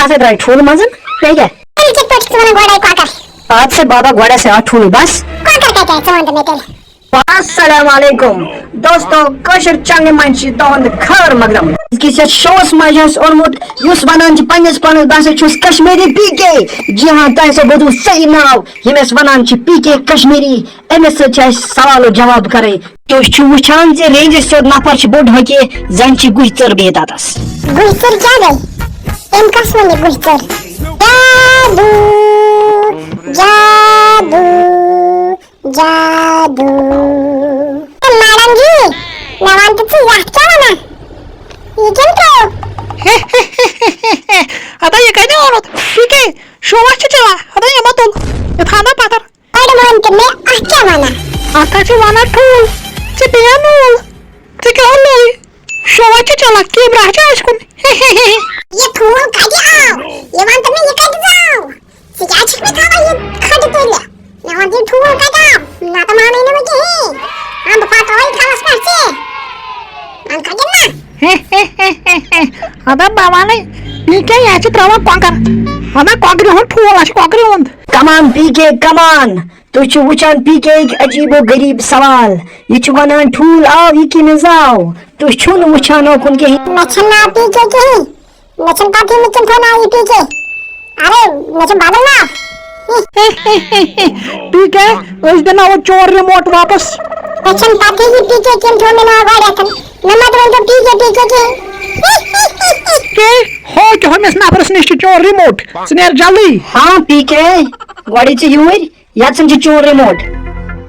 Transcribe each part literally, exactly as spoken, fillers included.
اَتھ درٛاے ٹھوٗل منٛزٕ، بیٚیہِ کیٛاہ؟ تیٚلہِ کِتھ پٲٹھۍ چھِ ژٕ وَنان گۄڈَے کۄکَر؟ اَدٕ سا بابا، گۄڈٕ ہسا آو ٹھوٗلٕے، بس۔ کۄکَر کَتہِ آے؟ ژٕ وَن تہٕ مےٚ تیٚلہِ۔ السلام علیکم دوستو، کٲشِر چنلہِ منٛز چھِ تُہُنٛد خٲر مقدم۔ أزکِس یَتھ شووَس منٛز چھُ اَسہِ اوٚنمُت، یُس وَنان چھِ پنٛنِس پانَس، "بہٕ ہسا چھُس کشمیٖری پی کے۔" جی ہاں، تۄہہِ ہسا بوٗزوُ صحیح ناو، ییٚمِس وَنان چھِ پی کے کشمیٖری۔ أمِس سۭتۍ چھِ اَسہِ سوال و جواب کَرٕنۍ۔ تُہۍ چھِو وٕچھان زِ رینجہِ سیوٚد نفر چھِ بوٚڑ ہۄکھے، زَن چھِ گُہہِ ژٔر بِہِتھ اَتَس۔ گُہہِ ژٔر کیٛاہ گٔے؟ أمۍ کَس ووٚن یہِ گُہہِ ژٔر؟ جادوٗ، جادوٗ، جادوٗ۔ میڈم جی، مےٚ وَن تہٕ ژٕ، یَتھ کیٛاہ وَنان؟ یہِ کٔمۍ ترٛوو؟ ادا، یہِ کَتہِ اوٚنُتھ؟ یہِ کیٛاہ؟ شووا چھِ چَلان۔ ادا، یہِ ما تُل؟ یہِ تھاو نا پَتھر۔ گۄڈٕ وَن تہٕ مےٚ، اَتھ کیٛاہ وَنان؟ اَتھ ہا چھِ وَنان ٹھوٗل۔ ژٕ بیٚہہ نوٗل۔ ژٕ کیٛاہ لوٚگ؟ شووا چھِ چَلان، کیمرہ چھِ اَسہِ کُن۔ یہِ ٹھوٗل کَتہِ آو؟ یہِ وَن تہٕ مےٚ، یہِ کَتہِ زاو؟ ژٕ کیٛازِ چھُکھ مےٚ تھاوان یہِ کھَٹہِ تُلِتھ؟ مےٚ وَن تہٕ یہِ ٹھوٗل کَتہِ آو؟ نَتہٕ مانَے نہٕ بہٕ کِہیٖنۍ۔ اَمہٕ بہٕ پَتہٕ تھاوَے تھَلَس پٮ۪ٹھ ژےٚ۔ اَمہٕ کَتہِ نہ؟ اَدا بہٕ وَنَے، یہِ کیٛاہ، یہِ ہا چھِ ترٛاوان کۄکَر۔ اَدا کۄکرِ ہُنٛد ٹھوٗل، اَسہِ چھِ کۄکرِ ہُنٛد۔ کمان پی کے کمان، تُہۍ چھِو وٕچھان پی کے یِکۍ عجیٖب و غریٖب سوال۔ یہِ چھُ وَنان، "ٹھوٗل آو، یہِ کِنہٕ زاو؟" تُہۍ چھِو نہٕ وٕچھان اوکُن کِہیٖنۍ۔ مےٚ چھَنہٕ ناو پی کے کِہیٖنۍ۔ مےٚ چھَنہٕ پَتہٕے، مےٚ کٔمۍ تھوٚو ناو یہِ پی کے۔ اَرے، مےٚ چھُ بدل ناو۔ پی کے، أسۍ دِناوو چون ریموٹ واپس۔ مےٚ چھَنہٕ پَتہٕے یہِ پی کے کٔمۍ تھوٚو مےٚ ناو گۄڈٕنٮ۪تھ۔ مےٚ مہ تہِ ؤنۍزیو پی کے، پی کے کِہیٖنۍ۔ کے، ہو کہِ ہُمِس نفرس نِش چھُ چون ریموٹ۔ ژٕ نیر جلدی۔ ہاں، پی کے، گۄڈٕ یہِ ژٕ یوٗرۍ۔ یتھ سن چھُ چون ریموٹ۔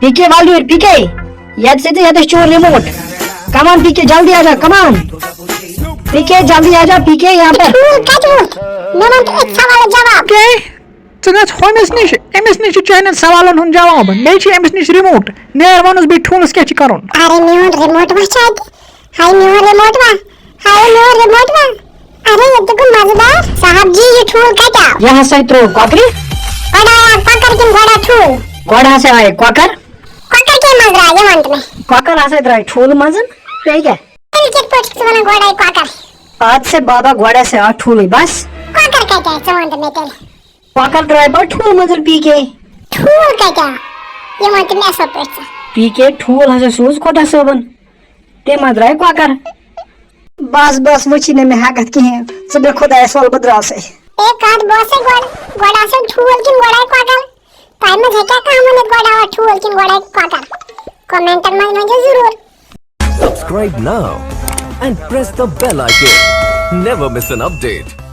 پی کے وال یور، پی کے۔ یتھ سۭتۍ یتھ چھُ چون ریموٹ۔ کمان پی کے، جلدی آ جا، کمان۔ پی کے، جلدی آ جا، پی کے، یہاں پر۔ ٹھوٗل کتہِ ووت؟ مےٚ ووٚن تہٕ أتھۍ سوالس جواب۔ کے، ژٕ گژھ ہُمِس نِش، أمِس نِش چھُ چانٮ۪ن سوالن ہُنٛد جواب۔ بیٚیہِ چھُ أمِس نِش ریموٹ۔ نیر وَنُس بیٚیہِ ٹھوٗلس کیٛاہ چھُ کرُن۔ ارے، میون ریموٹ ما چھُ اتہِ؟ ہاے میون ریموٹ وا؟ ہاے میون ریموٹ وا؟ ارے، یہِ تہِ گوٚو مزٕدار۔ صاحب جی، یہِ ٹھوٗل کتہِ آو؟ یہِ ہسا ترٛوو کۄکرِ۔ گۄڈٕ آیا کۄکر کِنہٕ گۄڈٕ آو ٹھوٗل؟ گۄڈٕ ہسا آیہِ کۄکر۔ کۄکر کَمہِ منٛز درٛاو؟ یہِ وَن تہٕ مےٚ۔ کۄکر ہسا درٛاے ٹھوٗلہٕ منٛزٕ۔ بیٚیہِ کیٛاہ؟ تیٚلہِ کِتھ پٲٹھۍ چھُکھ ژٕ وَنان گۄڈٕ آیہِ کۄکر؟ اَدٕ سا بابا، گۄڈٕ ہسا آو ٹھوٗلٕے، بس۔ کۄکر کَتہِ آیہِ؟ ژٕ وَن تہٕ مےٚ تیٚلہِ۔ کۄکر درٛاے پَتہٕ ٹھوٗلہٕ منٛزٕ، پی کے۔ ٹھوٗل کَتہِ آو؟ یہِ وَن تہٕ مےٚ اَصٕل پٲٹھۍ ژٕ۔ پی کے، ٹھوٗل ہسا سوٗز خۄدا صٲبن۔ تٔمۍ ما درٛاے کۄکر؟ بس، بس، وۄنۍ چھی نہٕ مےٚ ہٮ۪کتھ کِہیٖنۍ۔ ژٕ بیٚہہ خۄدایَس حوالہٕ، بہٕ درٛاوسَے۔ اے کَتھ، بہٕ ٲسَے گۄڈٕ، گۄڈٕ آسان ٹھوٗل کِنہٕ گۄڈٕ آیہِ کۄکر؟ تۄہہِ منٛز ہیٚکیٛاہ کانٛہہ ؤنِتھ گۄڈٕ آو ٹھوٗل کِنہٕ گۄڈٕ آیہِ کۄکر؟ کمنٹن منٛز ؤنۍزیو ضروٗر۔ Subscribe now and press the bell icon. Never miss an update.